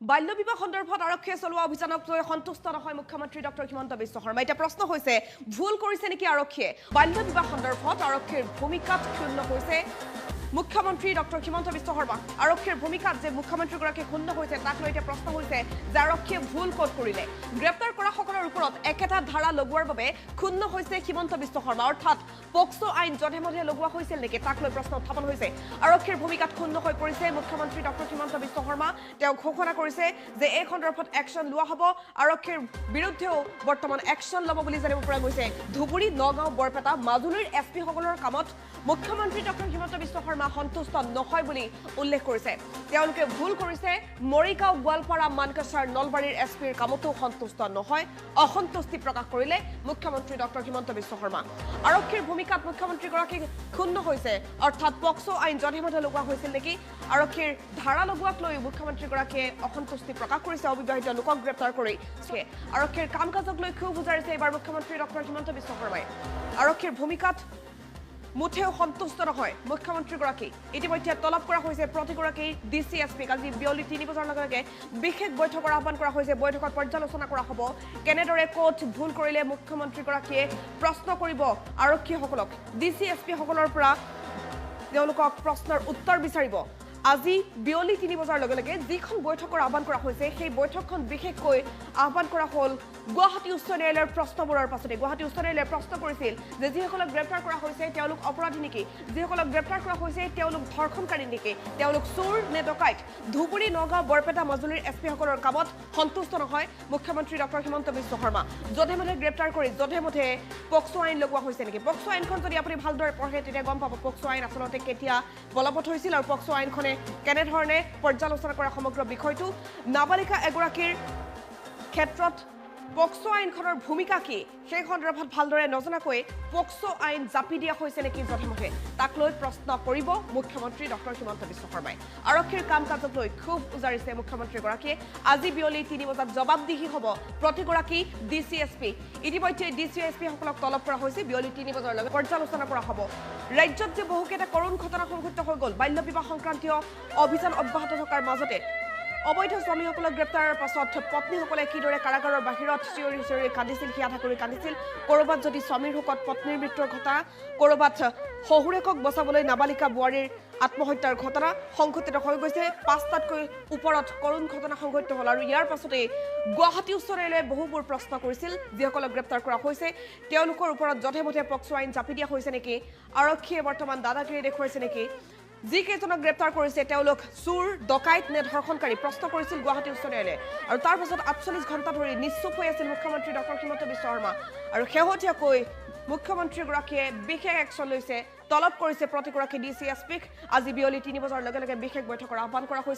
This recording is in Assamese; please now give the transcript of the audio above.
বাল্য বিবাহ সন্দৰ্ভত আৰক্ষীয়ে চলোৱা অভিযানক লৈ সন্তুষ্ট নহয় মুখ্যমন্ত্ৰী ডক্টৰ হিমন্ত বিশ্ব শৰ্মা। এতিয়া প্ৰশ্ন হৈছে, ভুল কৰিছে নেকি আৰক্ষীয়ে? বাল্য বিবাহ সন্দৰ্ভত আৰক্ষীৰ ভূমিকাত ক্ষুণ্ণ হৈছে মুখ্যমন্ত্ৰী ডক্টৰ হিমন্ত বিশ্ব শৰ্মা। আৰক্ষীৰ ভূমিকাত যে মুখ্যমন্ত্ৰীগৰাকী ক্ষুণ্ণ হৈছে তাক লৈ এতিয়া প্ৰশ্ন হৈছে যে আৰক্ষীয়ে ভুল ক'ত কৰিলে? গ্ৰেপ্তাৰ কৰাসকলৰ ওপৰত একেটা ধাৰা লগোৱাৰ বাবে ক্ষুণ্ণ হৈছে হিমন্ত বিশ্ব শৰ্মা। অৰ্থাৎ পক্সো আইন যধে মধে লগোৱা হৈছিল নেকি তাক লৈ প্ৰশ্ন উত্থাপন হৈছে। আৰক্ষীৰ ভূমিকাত ক্ষুণ্ণ হৈ পৰিছে মুখ্যমন্ত্ৰী ডক্টৰ হিমন্ত বিশ্ব শৰ্মা। তেওঁ ঘোষণা কৰিছে যে এই সন্দৰ্ভত একশ্যন লোৱা হ'ব। আৰক্ষীৰ বিৰুদ্ধেও বৰ্তমান একশ্যন ল'ব বুলি জানিব পৰা গৈছে। ধুবুৰী, নগাঁও, বৰপেটা, মাজুলীৰ এছ পিসকলৰ কামত মুখ্যমন্ত্ৰী ডক্টৰ হিমন্ত বিশ্ব শৰ্মা সন্তুষ্ট নহয় বুলি উল্লেখ কৰিছে। তেওঁলোকে ভুল কৰিছে। মৰিগাঁও, গোৱালপাৰা, মানকাছাৰ, নলবাৰীৰ এছ পিৰ কামতো সন্তুষ্ট নহয়, অসন্তুষ্টি প্ৰকাশ কৰিলে মুখ্যমন্ত্ৰী ডক্টৰ হিমন্ত বিশ্ব শৰ্মা। আৰক্ষীৰ ভূমিকাত মুখ্যমন্ত্ৰীগৰাকী ক্ষুণ্ণ হৈছে। অৰ্থাৎ পক্সো আইন যধে মধে লগোৱা হৈছিল নেকি? আৰক্ষীৰ ধাৰা লগোৱাক লৈ মুখ্যমন্ত্ৰীগৰাকীয়ে অসন্তুষ্টি প্ৰকাশ কৰিছে। অবিবাহিত লোকক গ্ৰেপ্তাৰ কৰি আৰক্ষীৰ কাম কাজক লৈ ক্ষোভ উজাৰিছে এইবাৰ মুখ্যমন্ত্ৰী ডক্টৰ হিমন্ত বিশ্ব শৰ্মাই। আৰক্ষীৰ ভূমিকাত মুঠেও সন্তুষ্ট নহয় মুখ্যমন্ত্ৰীগৰাকী। ইতিমধ্যে তলব কৰা হৈছে প্ৰতিগৰাকী ডি চি এছ পিক। আজি বিয়লি 3 বজাৰ লগে লগে বিশেষ বৈঠকৰ আহ্বান কৰা হৈছে। বৈঠকত পৰ্যালোচনা কৰা হ'ব কেনেদৰে ক'ত ভুল কৰিলে মুখ্যমন্ত্ৰীগৰাকীয়ে প্ৰশ্ন কৰিব আৰক্ষীসকলক। ডি চি এছ পিসকলৰ পৰা তেওঁলোকক প্ৰশ্নৰ উত্তৰ বিচাৰিব। আজি বিয়লি 3 বজাৰ লগে লগে যিখন বৈঠকৰ আহ্বান কৰা হৈছে সেই বৈঠকখন বিশেষকৈ আহ্বান কৰা হ'ল গুৱাহাটী উচ্চ ন্যায়ালয়ৰ প্ৰশ্নবোৰৰ পাছতে। গুৱাহাটী উচ্চ ন্যায়ালয়ে প্ৰশ্ন কৰিছিল যে যিসকলক গ্ৰেপ্তাৰ কৰা হৈছে তেওঁলোক অপৰাধী নেকি? যিসকলক গ্ৰেপ্তাৰ কৰা হৈছে তেওঁলোক ধৰ্ষণকাৰী নেকি? তেওঁলোক চোৰ নে ডকাইত? ধুবুৰী, নগাঁও, বৰপেটা, মাজুলীৰ এছ পিসকলৰ কামত সন্তুষ্ট নহয় মুখ্যমন্ত্ৰী ডক্টৰ হিমন্ত বিশ্ব শৰ্মা। যধে মধে গ্ৰেপ্তাৰ কৰি যধে মধে পক্সো আইন লগোৱা হৈছে নেকি? পক্সো আইনখন যদি আপুনি ভালদৰে পঢ়ে তেতিয়া গম পাব পক্সো আইন আচলতে কেতিয়া বলবৎ হৈছিল আৰু পক্সো আইনখনে কেনেধৰণে পৰ্যালোচনা কৰা সমগ্ৰ বিষয়টো। নাবালিকা এগৰাকীৰ ক্ষেত্ৰত পক্সো আইনখনৰ ভূমিকা কি সেই সন্দৰ্ভত ভালদৰে নজনাকৈ পক্সো আইন জাপি দিয়া হৈছে নেকি যধে মধে তাক লৈ প্ৰশ্ন কৰিব মুখ্যমন্ত্ৰী ডক্টৰ হিমন্ত বিশ্ব শৰ্মাই। আৰক্ষীৰ কাম কাজক লৈ ক্ষোভ উজাৰিছে মুখ্যমন্ত্ৰীগৰাকীয়ে। আজি বিয়লি 3 বজাত জবাবদিহি হ'ব প্ৰতিগৰাকী ডি চি এছ পি। ইতিমধ্যে ডি চি এছ পিসকলক তলব কৰা হৈছে। বিয়লি 3 বজাৰ লগে পৰ্যালোচনা কৰা হ'ব। ৰাজ্যত যে বহুকেইটা কৰুণ ঘটনা সংঘটিত হৈ গ'ল বাল্য বিবাহ সংক্ৰান্তীয় অভিযান অব্যাহত থকাৰ মাজতে অবৈধ স্বামীসকলক গ্ৰেপ্তাৰৰ পাছত পত্নীসকলে কিদৰে কাৰাগাৰৰ বাহিৰত চিঞৰি চিঞৰি কান্দিছিল, হিয়া ঢাকুৰি কান্দিছিল। ক'ৰবাত যদি স্বামীৰ শোকত পত্নীৰ মৃত্যুৰ ঘটনা, ক'ৰবাত শহুৰেকক বচাবলৈ নাবালিকা বোৱাৰীৰ আত্মহত্যাৰ ঘটনা সংঘটিত হৈ গৈছে। 5টাতকৈ ওপৰত কৰুণ ঘটনা সংঘটিত হ'ল আৰু ইয়াৰ পাছতেই গুৱাহাটী উচ্চ ন্যায়ালয়ে বহুবোৰ প্ৰশ্ন কৰিছিল। যিসকলক গ্ৰেপ্তাৰ কৰা হৈছে তেওঁলোকৰ ওপৰত যধে মধে পক্সো আইন জাপি দিয়া হৈছে নেকি? আৰক্ষীয়ে বৰ্তমান দাদাগিৰি দেখুৱাইছে নেকি? যিকেইজনক গ্ৰেপ্তাৰ কৰিছে তেওঁলোক চোৰ, ডকাইত নে ধৰ্ষণকাৰী প্ৰশ্ন কৰিছিল গুৱাহাটী উচ্চ ন্যায়ালয়ে। আৰু তাৰ পাছত 48 ঘণ্টা ধৰি নিশ্চুপ হৈ আছিল মুখ্যমন্ত্ৰী ডক্টৰ হিমন্ত বিশ্ব শৰ্মা। আৰু শেহতীয়াকৈ মুখ্যমন্ত্ৰীগৰাকীয়ে বিশেষ একশ্যন লৈছে, তলব কৰিছে প্ৰতিগৰাকী ডি চি এছ পিক। আজি বিয়লি 3 বজাৰ লগে লগে বিশেষ বৈঠকৰ আহ্বান কৰা হৈছে।